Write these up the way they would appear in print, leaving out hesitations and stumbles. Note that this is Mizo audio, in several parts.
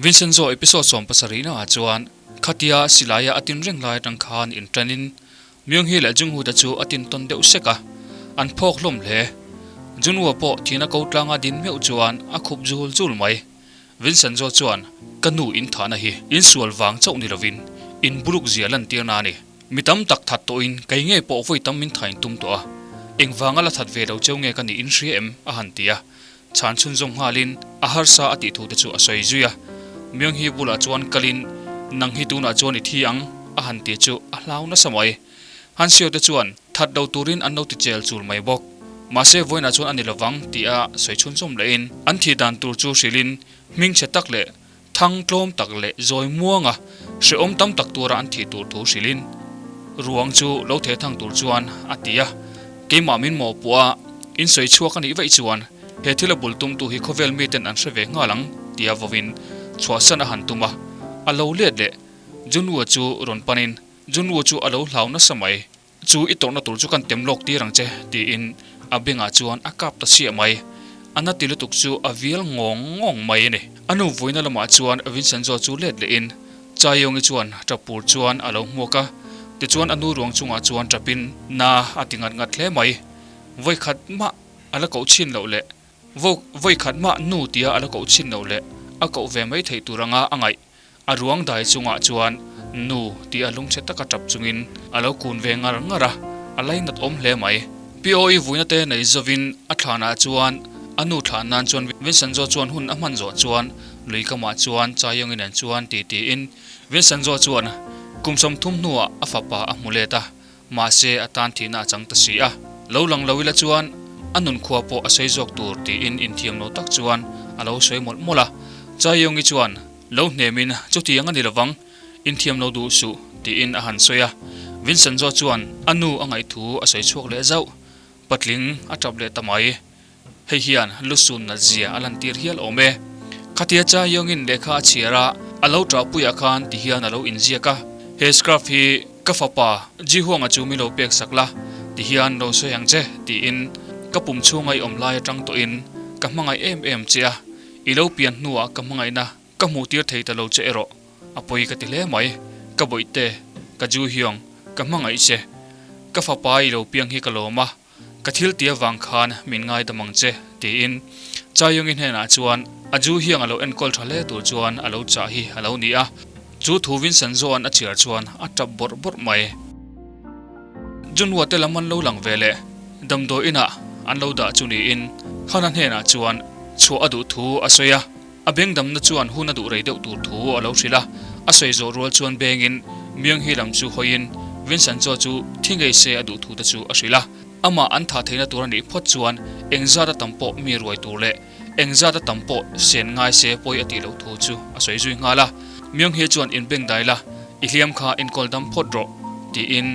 Vincenzo episode 70 na ah chuan khatia silaia a tin reng lai atang khan in tan in Myung-hee leh Jung-hoo te chu a tin tawn deuh sek a, an phawk hlawm hle. Junwoo pawh thihna ko tlanga din meuh chuan a khup zul zul mai. Vincenzo chuan, Ka nu in thahna hi insual vang chauh ni lovin in buluk zia lantir na a ni. Mi tam tak that tawhin kei ngei pawh vawi tam min thain tum tawh a, engvanga la that ve lo cheu nge ka nih in hria em? a han ti a. Chhan chhunzawm nghalin a harsa a tih thu te chu a sawi zui a. Myung-hee bulah chuan kalin nang hi tunah chuan i thi ang a han ti chu a hlau nasa mai. Han Seo te chuan that lo turin an lo ti chel chul mai bawk. Mahse vawiinah chuan a ni lovang tih a sawi chhunzawm lehin an thih dan tur chu hrilhin hmingchhe tak leh thang tlawm tak leh zawi muanga hrehawm tam tak tura an thih tur thu hrilhin ruang chu lo theh thang tur chuan a ti a. Keimah min mawhpuah a, in sawi chhuak a nih vaih chuan he thil a bul tumtu hi khawvel miten an hre ve nghal ang tia vawin chhuahsan a han tum a, a lo let leh Junwoo chu rawn panin Junwoo chu a lo hlau nasa mai. Chu i tawrhna tur chu kan tem lawk tir ang che, tiin a bengah chuan a kap ta chiah mai. A na ti lutuk chu a vial ngawng ngawng mai a ni. A nu vuina lamah chuan Vincenzo chu let lehin Chaiyongi chuan tap pur chuan a lo hmuak a, tichuan a nu ruang chungah chuan tapin na a ti ngat ngat hle mai. Vawikhat mah a la koh chhin loh leh vawikhat mah nu tia a la koh chhin loh leh a koh ve mai theih tur anga a ngaih. A ruang dai chungah chuan nu tih a lungchhe taka tap chungin a lo kun ve ngar ngar a, a lainat awm hle mai. POE vuina te nei zovin a thlanah chuan a nu thlah nan chuan Vincenzo chuan hun a hman zawh chuan lui kamah chuan Chaiyongi nen chuan ti tiin Vincenzo chuan kum 30 hnuah a fapa a hmu let a, mahse a tan thihna a chang ta si a. Lo lang lo ila chuan a nun khua pawh a sawi zawk tur tiin inthiam lo tak chuan a lo sawi mawlh mawlh a. Chaiyongi chuan Lo hnemin chutiang a ni lovang, inthiam lo duh suh, tiin a han sawi a. Vincenzo chuan a nu a ngaih thu a sawi chhuak leh zauh. Patling a tap leh ta mai. Hei hian lusun nat zia a lantir hial awm e. Khatia Cha Yong-in lehkha a chhiar a, a lo ṭahpuiah khan ti hian a lo inziak a, He scarf hi ka fapa Ji Huang-a chu mi lo pek sak la, ti hian lo sawi ang che, tiin ka pum chhunga i awm lai aṭang tawhin ka hmangaih em em che a, I lo pian hnuah ka hmangaihna ka hmuh tir thei ta lo che erawh a pawi ka ti hle mai. Ka bawihte, ka Ju Hyung, ka hmangaih che. Ka fapa i lo piang hi ka lawm a, ka thil ti avang khan min ngaidam ang che, tiin Cha Yong-i hnenah chuan a Ju Hyung a lo enkawl tha hle tur chuan a lo chah hi a lo ni a. Chu thu Vincent Zoan a chhiar chuan a tap bawrh bawrh mai. Junhua te lam an lo lang ve leh damdawi inah an lo dah chu niin Hana hnenah chuan chhuah a duh thu a sawi a, a beng damna chuan hun a duh rei deuh tur thu a lo hrilh a, a sawi zawh rual chuan bengin Myung-hee lam chu hawiin Vincent Cho chu thi ngei se a duh thu te chu a hrilh a, amah an thah theihna tur a nih phawt chuan engzat a tam pawh mi ruai tur leh engzat a tam pawh sen ngai se pawi a tih loh thu chu a sawi zui nghal a. Myung-hee chuan inbeng dai la, i hliam kha enkawl dam phawt rawh tiin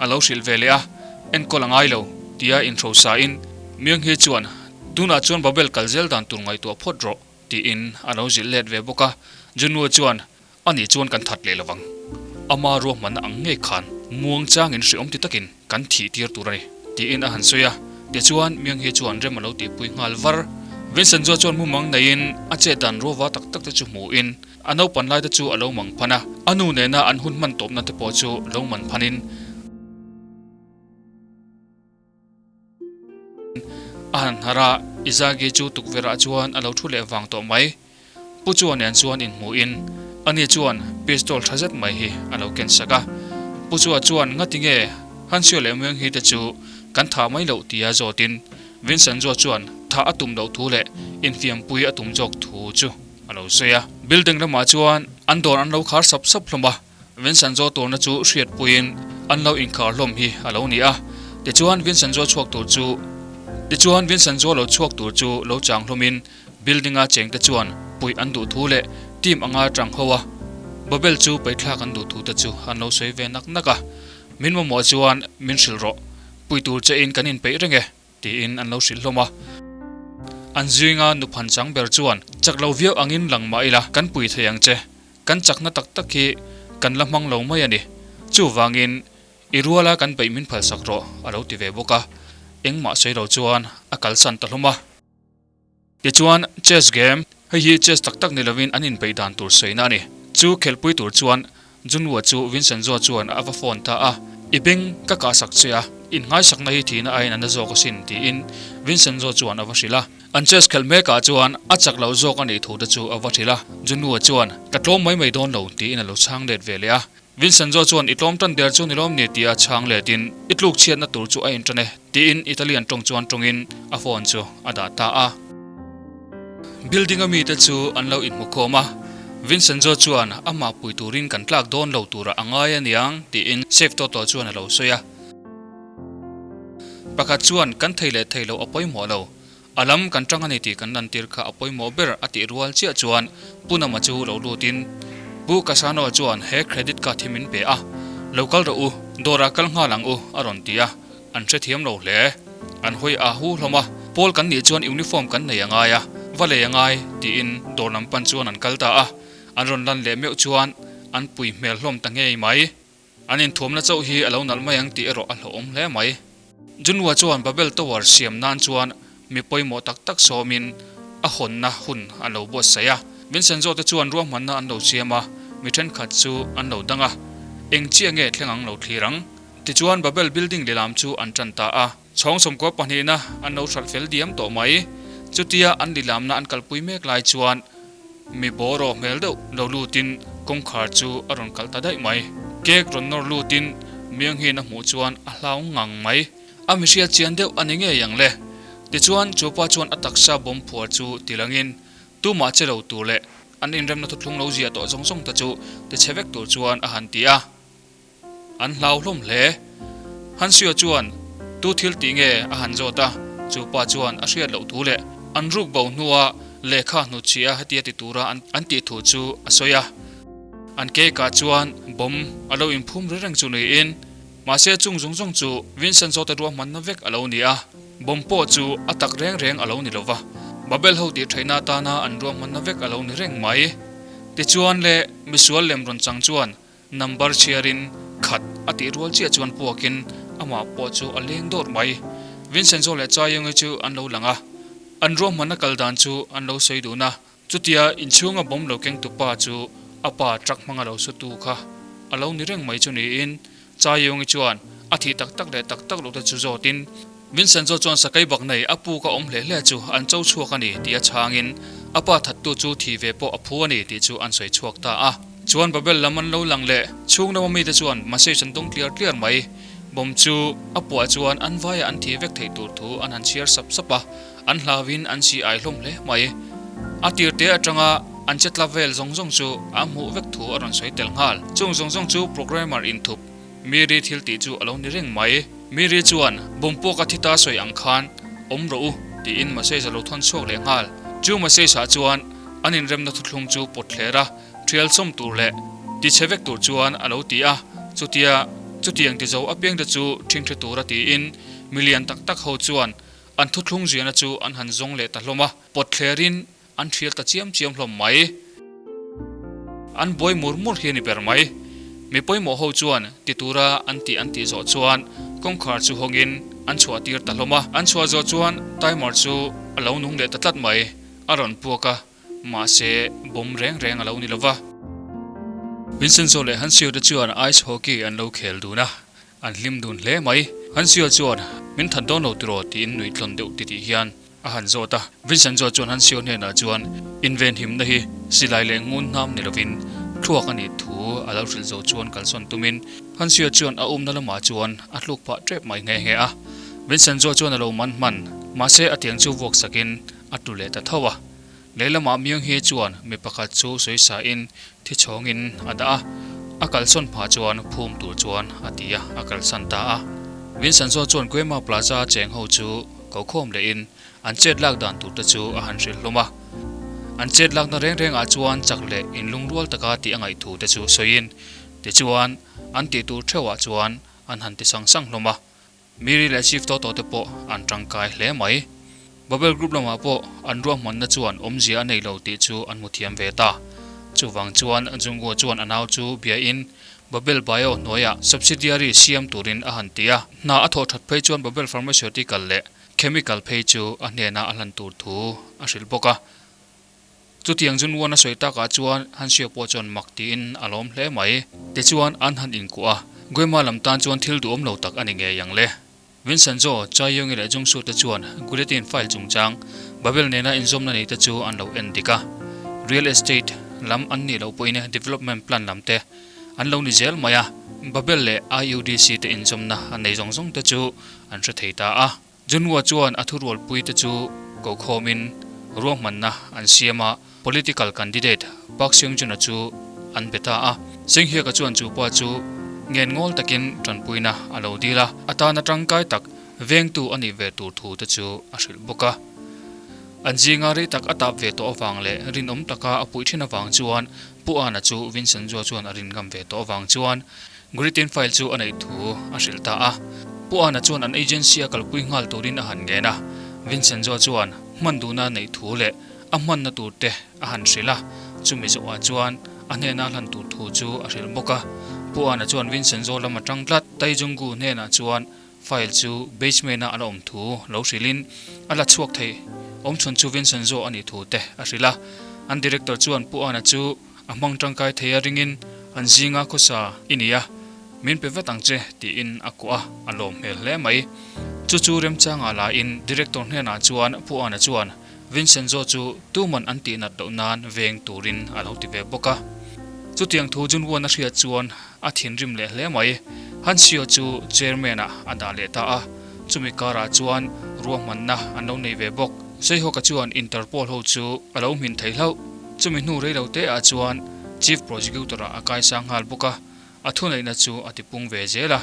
a lo hrilh ve leh a, enkawl a ngai lo tia inhrosa in Myung-hee chuan tunah chuan Babel kal zel dan tur ngaihtuah phawt rawh tiin a lo zilh let ve bawk a, Junwoo chuan ani chuan kan that leh lovang, ama ruahmanna ang ngei khan muang changin hreawm ti takin kan thih tir tur a ni tiin a han sawi a, tichuan Myung-hee chuan rem a lo tihpui nghal var. Vincenzo chuan mumang neiin a chet dan ruava tak tak te chu hmuhin A naupan laite chu a lo mang phan a, a nu nena an hun hman tawpna te pawh chu lo man phanin a han hnar a, Izagi chu tukverhah chuan a lo thu leh vang tawh mai. Pu Chua nen chuan inhmuhin ani chuan pistol tha zet mai hi a lo ken sak a. Pu Chua chuan ngati nge Hansio leh Muenghi te chu kan thah mai loh tia zawtin Vincent Zua chuan thah a tum loh thu leh infiampui a tum zawk thu chu a lo sawi a. Building lamah chuan an dawr an lo khar sap sap hlawm a, Vincent Zo turna chu hriatpuiin an lo inkhar hlawm hi a lo ni a. Tichuan Vincent Zo chhuak tur chu Tichuan Vincent Zo lo chhuak tur chu lo chang hlawmin building a chengte chuan puih an duh thu leh team anga tang ho a Babel chu paithlak an duh thu te chu an lo sawi ve nak nak a. Min mamawh chuan min hrilh rawh, pui tur che in kan inpeih reng e. Tiin an lo hrilh hlawm a. An zinga nuphan chang ber chuan, Chak lo viau angin lang mah ila, kan pui thei ang che. Kan chakna tak tak hi kan la hmang lo mai a ni. Chuvangin, i ruala kan beih min phalsak rawh, a lo ti ve bawk a. Engmah sawi lo chuan a kalsan ta hlawm a. Tichuan, chess game. Hei hi chess tak tak ni lovin an inbeih dan tur sawina a ni. Chu khelhpui tur chuan Junwoo chu Vincenzo chuan a va phone ta a, I beng ka kahsak che a, inngaisakna hi thihna aiin a na zawk asin, tiin Vincenzo chuan a va hrilh a. An chess khelh mekah chuan a chak loh zawk a nih thu te chu a va hrilh a. Junwoo chuan, Ka tlawm mai mai dawn lo, tiin a lo chhang let ve leh a. Vincenzo chuan, I tlawm tan der chu ni lawm ni, tia chhang letin, I tluk chhiatna tur chu a intan e, tiin Italian tawng chuan tawngin a phone chu a dah ta a. Building a mite chu an lo inhmukhawm a, Vincenzo chuan amah pui turin kan tlak dawn lo turah a ngai aniang tiin Safe Toto chuan a lo sawi a. Pakhat chuan kan thei leh thei loh a pawimawh lo, a lam kan tang a ni tih kan lantir kha a pawimawh ber a tih rual chiah chuan Pu Nama chu lo lutin Pu Casano chuan he credit card hi min pe a, lo kal rawh u, dawrah kal nghal ang u a rawn ti a. An hrethiam lo hle. An hawi a hu hlawm a, Pawl kan nih chuan uniform kan nei a ngai a, va lei a ngai, tiin dawr lam pan chuan an kal ta a. An rawn lan leh meuh chuan an pui hmel hlawm ta ngei mai. An inthuamna chauh hi a lo nalh mai ang tih erawh a hlauhawm hle mai. Junhua chuan Babel Tower siam nan chuan mi pawimawh tak tak sawmin a hawnna hun a lo buatsaih a. Vincenzo te chuan ruahmanna an lo siam a, mi thenkhat chu an lo dang a. Eng chiah nge thleng ang lo thlir ang? Tichuan Babel building lehlam chu an tan ta a, chhawng sawmkaw pahnihna an lo hralh fel diam tawh mai. Chutia an lihlamna an kalpui mek lai chuan mi bawraw hmel deuh lo lutin kawngkhar chu a rawn kalh ta daih mai. Cake rawn nawr lutin Myung-hin a hmuh chuan a hlau ngang mai. A mihriat chian deuh a ni ngei ang le. Tichuan chu pa chuan a taksa bawm phuar chu tilangin tumah che lo tur leh an inremna thuthlung lo ziah tawh zawng zawng te chu tichhe vek tur chuan a han ti a. An hlau hlawm hle. Hansio chuan tu thil tih nge a han zawt a, chu pa chuan a hriat loh thu leh an ruk bo hnua lehkha hnutchhia hetia ti tura an tih thu chu a sawi a. An cake ah chuan bomb a lo inphum ri reng chu niin, mahse chung zawng zawng chu Vincenzo te ruahmanna vek a lo ni a, bomb pawh chu a tak reng reng a lo ni lova, Babel ho tih theihna atana an ruahmanna vek a lo ni reng mai. Tichuan le misual lem rawn chang chuan Number chhiarin khat a tih rual chiah chuan puakin amah pawh chu a leng dawt mai. Vincenzo leh Chaiyongi chu an lo lang a, an ruahmanna kal dan chu an lo sawi dun a. Chutia inchhunga bomb lo keng tu pa chu a pa truck hmanga lo su tu kha a lo ni reng mai chu niin Chaiyongi chuan a thih tak tak leh tak tak loh te chu zawtin Vincenzo chuan sakei bak nei a puk a awm hle hle chu an cho chhuak a ni tih a chhangin a pa thattu chu thi ve pawh a phu a ni tih chu an sawi chhuak ta a. Chuan Babel lam an lo lang leh chhung lama mite chuan message an dawng tliar tliar mai. Bomb chu a puah chuan an vaiah an thi vek theih tur thu an han chhiar sap sap a, an hlauin an si ai hlawm hle mai. A tir te atanga an che tla vel zawng zawng chu a hmuh vek thu a rawn sawi tel nghal. Chung zawng zawng chu programmer inthup Miri thil tih chu a lo ni reng mai. Miri chuan, Bawm pawh ka thi ta sawi ang khan awm rawh u, tiin message a lo thawn chhuak leh nghal. Chu message ah chuan an inremna thuthlung chu pawt thler a, thial sawm tur leh tichhe vek tur chuan a lo ti a. Chutia chutiang ti zo apiang te chu ṭhingṭhi tura tiin milian tak tak ho chuan an thuthlung ziahna chu an han zawng leh ta hlawm a, pawt thlerin An hrial ta chiam chiam hlawm mai. An buai mur mur hi a ni ber mai. Mi pawimawh ho chuan ti tura an tih an tih zawh chuan kawngkhar chu hawngin an chhuah tir ta hlawm a. An chhuah zawh chuan timer chu a lo nung leh ta tlat mai. A rawn puak a, mahse bomb reng reng a lo ni lova. Vincenzo leh Hansio te chuan ice hockey an lo khel dun a, an hlim dun hle mai. Hansio chuan, Min that dawn lo tiraw? tiin nuih tlawn deuh titih hian A han zawt a, Vincenzo chuan Hansio hnenah chuan invenhimna hi silai leh ngun hnam ni lovin thluak a nih thu a lo hrilh zo chuan kalsawn tumin Hansio chuan a umna lamah chuan a hluk phah tep mai nghe nghe a. Vincenzo chuan a lo man hman, mahse a tiang chu vuak sakin a tlu leh ta tho a. Lehlamah Myung-hee chuan mi pakhat chu sawi in thi chhawngin a dah a, a kalsawn phah chuan phum tur chuan a ti a, a kalsan ta a. Vincenzo chuan Guema Plaza cheng ho chu ko khawm lehin an chet lak dan tur te chu a han hrilh hlawm a. An chet lakna reng rengah chuan chak leh inlungrual taka tih a ngaih thu te chu sawiin tichuan an tih tur theuhah chuan an han ti sang sang hlawm a. Miri leh Chief Toto te pawh an tangkai hle mai. Babel Group lamah pawh an ruahmanna chuan awmzia a nei lo tih chu an hmu thiam ve ta. Chuvang chuan Jungwoo chuan a nau chu biain Babel Bio hnuaiah subsidiary siam turin a han ti a. Hna a thawh that phei chuan Babel Pharmaceutical leh Chemical phei chu a hnena a hlan tur thu a hrilh bawk a. Chutiang Junwon a sawi takah chuan Hansio pawh chuan mak tiin a lawm hle mai. Tichuan an han inkuah a, Guema lam tan chuan thil duhawm lo tak a ni ngei ang le. Vincenzo, Chaeyoung-i leh Jungsu te chuan Guletin file chungchang Babel nena inzawmna nei te chu an lo en dik a. Real estate lam an nih loh pawhin development plan lam te an lo ni zel mai a, Babel leh IUDC te inzawmna an nei zawng zawng te chu an hre thei ta a. Junhua chuan a thurualpui te chu kokhawmin ruahmanna an siam a, political candidate Park Seung-jun-a chu an be ta a. Senghiaka chuan chu pa chu ngen ngawl takin tanpuina a lo dil a, a tana tangkai tak vengtu a nih ve tur thu te chu a hrilh bawk a. An zinga rei tak a tap ve tawh avang leh rinawm taka a puih thin avang chuan Pu Ana chu Vincenzo chuan a rin ngam ve tawh avang chuan Greeting file chu a neih thu a hrilh ta a. Pu Ana chuan an agency a kalpui nghal turin a han ngen a. Vincenzo chuan hman duhna a neih thu leh a hmanna tur te a han hrilh a. Chumi zawhah chuan a hnena hlan tur thu chu a hrilh bawk a. Pu Ana chuan Vincenzo lam atang tlat Taijunggu hnenah chuan file chu basement a a la awm thu lo hrilhin a la chhuak thei awmchhun chu Vincenzo a nih thu te a hrilh a. An director chuan Pu Ana chu A hmang tangkai thei a ringin an zinga khawsa i ni a, min pe vat ang che tiin a kuah a, a lawm hmel hle mai. Chu chu remchangah lain Director hnenah chuan Pu Ana chuan Vincenzo chu tuman an tihnat loh nan veng turin a lo ti ve bawk a. Chutiang thu Junwon a hriat chuan a thinrim leh hle mai. Hansio chu Chairman ah a dah leh ta a, chumi karah chuan ruahmanna an lo nei ve bawk. Seihawka chuan Interpol ho chu a lo hmin thei hlauh. Chumi hnu rei lo te ah chuan Chief Prosecutor ah a kaisang nghal bawk a, a thuneihna chu a tipung ve zel a,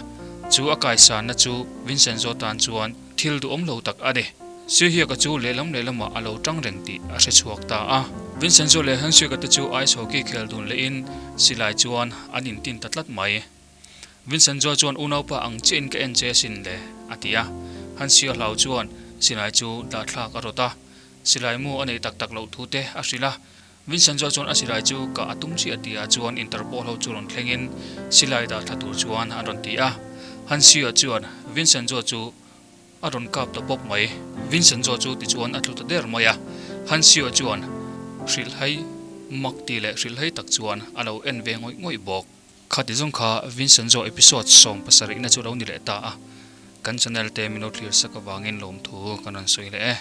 chu a kaisanna chu Vincenzo tan chuan thil duhawm lo tak a ni. Suihiaka chu lehlam lehlamah a lo tang reng tih a hre chhuak ta a. Vincenzo leh Hensuika te chu ice hockey khel dun lehin silai chuan an intin ta tlat mai. Vincenzo chuan unaupa ang chiahin ka en che asin le, a ti a. Hansio hlau chuan silai chu dahthlak a rawt a. Silai mu a neih tak tak loh thu te a hrilh a. Vincenzo chuan a silai chu kah a tum chiah tihah chuan Interpol ho chu rawn thlengin silai dah thla tur chuan an rawn ti a. Hansio chuan Vincenzo chu a rawn kap ta pawp mai. Vincenzo chu tichuan a tlu ta der mai a. Hansio chuan hrilhhai mak tih leh hrilhhai tak chuan a lo en ve ngawih ngawih bawk. Khati zawng kha Vincenzo episode 70 na chu lo ni leh ta a, kan channel te min lo thlir sak avangin lawmthu kan rawn sawi leh e.